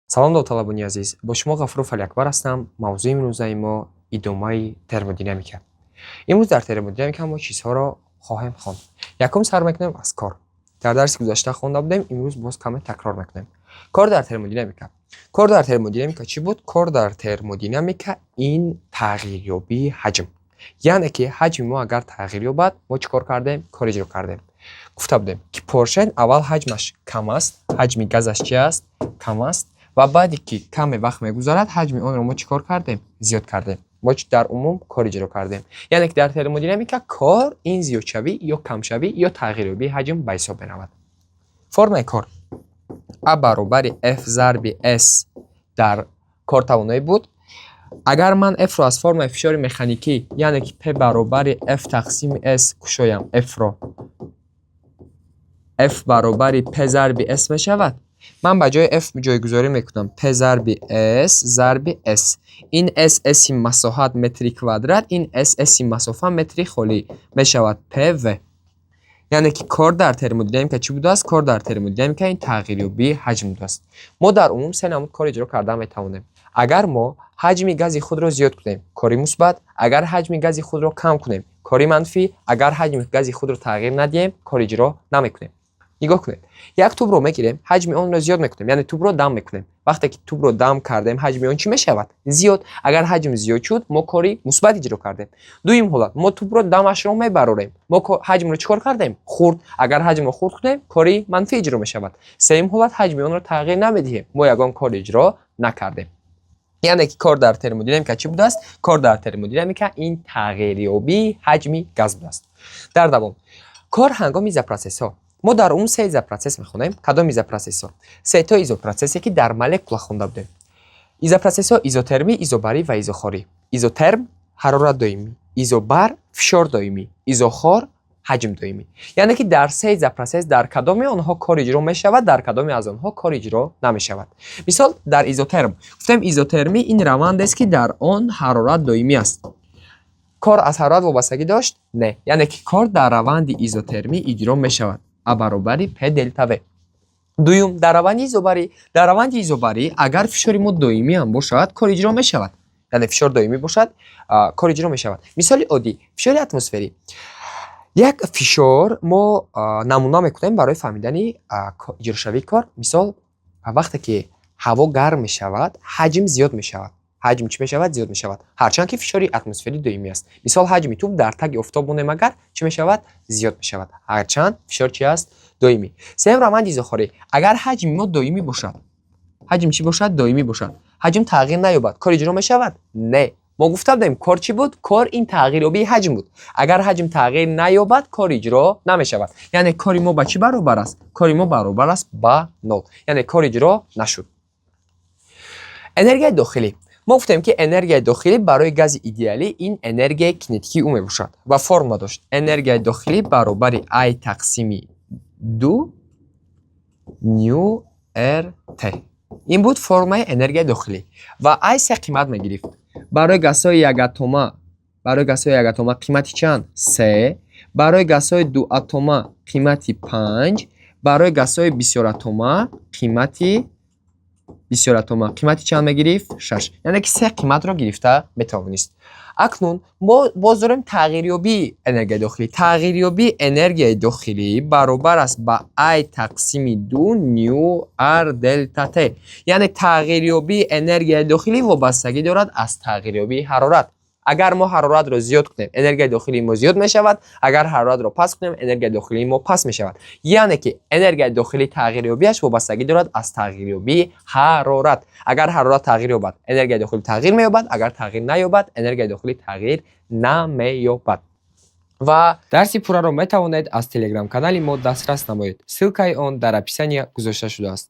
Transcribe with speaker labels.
Speaker 1: Салом, довталабони азиз! Бо шумо Ғафуров Алиакбар ҳастам. Мавзӯи имрӯзаи мо идомаи термодинамика. Имрӯз дар термодинамика мо чизҳоро хоҳем хонд. Якум, сар мекунем аз кор. Дар дарси гузашта хонда будем, имрӯз боз каме такрор мекунем. Кор дар термодинамика. Кор дар термодинамика чӣ буд? Кор дар термодинамика ин тағйирёбии ҳаҷм, яъне ки ҳаҷми мо агар тағйир ёбад, мо чӣ кор кардем? Кор иҷро кардем. Гуфта будем, ки поршень аввал ҳаҷмаш кам аст, ҳаҷми газаш чи аст? Кам аст. Ва баъде ки каме вақт мегузарад, ҳаҷми онро мо чӣ кор кардем? Зиёд кардем. Мо дар умум кор иҷро кардем, яъне ки дар термодинамика кор ин зиёдшавӣ ё камшавӣ ё тағйирёбии ҳаҷм ба ҳисоб меравад. Формаи кор а баробари f зарби s дар кортавоноӣ буд. Агар ман f-ро аз формаи фишори механикӣ, яъне ки p баробари f тақсими s кушоям, f-ро, f баробари p зарби s мешавад. Ман ба ҷои f ҷойгузорӣ мекунам p зарби s зарби s. Ин s, s-и масоҳат метри квадрат, ин s, s-и масофа метри холӣ мешавад, pv. Яъне ки кор дар термодинамика чӣ будааст? Кор дар термодинамика ин тағйирёбии ҳаҷм будааст. Мо дар умум се намуд кор иҷро карда метавонем. Агар мо ҳаҷми гази худро зиёд кунем, кори мусбат, агар ҳаҷми гази худро кам кунем, кори манфӣ, агар ҳаҷми гази худро тағйир надиҳем, кор иҷро намекунем. Нигоҳ кунед, як тӯбро мегирем, ҳаҷми онро зиёд мекунем, яъне тӯбро дам мекунем. Вақте ки тӯбро дам кардем, ҳаҷми он чӣ мешавад? Зиёд. Агар ҳаҷм зиёд шуд, мо кори мусбат иҷро кардем. Дуюм ҳолат: мо тӯбро дамашро мебарорем, мо ҳаҷмро чӣ кор кардем? Хурд. Агар ҳаҷмро хурд кунем, кори манфӣ иҷро мешавад. Сеюм ҳолат: ҳаҷми онро тағйир намедиҳем, мо ягон кор иҷро накардем. Яъне ки кор дар термодинамика чӣ будааст? Кор дар термодинамика ин тағйирёбии ҳаҷми газ будааст. Дар давом, кор ҳангоми изопроцессҳо. Мо дар умум се изопроцесс мехонем. Кадом изопроцессҳо? Сето изопроцессе, ки дар молекула хонда будем. Изопроцессҳо: изотермӣ, изобарӣ ва изохорӣ. Изотерм ҳарорат доимӣ, изобар фишор доимӣ, изохор ҳаҷм доимӣ. Яъне ки дар се изопроцесс дар кадоми онҳо кор иҷро мешавад, дар кадоме аз онҳо кор иҷро намешавад? Мисол, дар изотерм гуфтем, изотермӣ ин равандест, ки дар он ҳарорат доимӣ аст. Кор аз ҳарорат вобастагӣ дошт? Не. Яъне ки кор дар раванди изотермӣ иҷро мешавад, а баробари п делта в. Дуюм, дар раванди изобарӣ. Дар раванди изобарӣ агар фишори мо доимӣ ҳам бошад, кор иҷро мешавад, яъне фишор доимӣ бошад, кор иҷро мешавад. Мисоли оддӣ: фишори атмосферӣ. Як фишор мо намуна мекунем барои фаҳмидани иҷрошавии кор. Мисол, вақте ки ҳаво гарм мешавад, ҳаҷм зиёд мешавад. Ҳаҷм чӣ мешавад? Зиёд мешавад, ҳарчанд ки фишори атмосферӣ доимӣ аст. Мисол, ҳаҷми тӯб дар таги офтоб монем агар, чӣ мешавад? Зиёд мешавад, ҳарчанд фишор чӣ аст? Доимӣ. Сеюм, раванди изохорӣ. Агар ҳаҷми мо доимӣ бошад, ҳаҷм чӣ бошад? Доимӣ бошад, ҳаҷм тағйир наёбад, кор иҷро мешавад? Не. Мо гуфта будем, кор чӣ буд? Кор ин тағйирёбии ҳаҷм буд. Агар ҳаҷм тағйир наёбад, кор иҷро намешавад. Яъне кори мо ба чӣ баробар аст? Кори мо баробар аст ба нол, яъне кор иҷро нашуд. Энергияи дохилӣ. Мо гуфтем, ки энергияи дохилӣ барои гази идеалӣ ин энергияи кинетикии ӯ мебошад ва формула дошт: энергияи дохилӣ баробари I тақсими ду ню р т. Ин буд формулаи энергияи дохилӣ. Ва I се қимат мегирифт барои газҳои якатома. Барои газҳои якатома қимати чанд? Се. Барои газҳои дуатома қимати панҷ. Барои газҳои бисёратома, қимати чанд мегирифт? Шаш. Яъне ки се қиматро гирифта метавонист. Акнун мо боз дорем тағйирёбии энергияи дохилӣ. Тағйирёбии энергияи дохилӣ баробар аст ба I тақсими ду ню р делта т. Яъне тағйирёбии энергияи дохилӣ вобастагӣ дорад аз тағйирёбии ҳарорат. Агар мо ҳароратро зиёд кунем, энергияи дохилии мо зиёд мешавад, агар ҳароратро паст кунем, энергияи дохилии мо паст мешавад. Яъне ки энергияи дохилӣ тағйирёбиаш вобастагӣ дорад аз тағйирёбии ҳарорат. Агар ҳарорат тағйир ёбад, энергияи дохилӣ тағйир меёбад, агар тағйир наёбад, энергияи дохилӣ тағйир намеёбад. Ва
Speaker 2: Дарси пурраро метавонед аз телеграм-канали мо дастрас намоед. Ссылкаи он дар описания гузошта шудааст.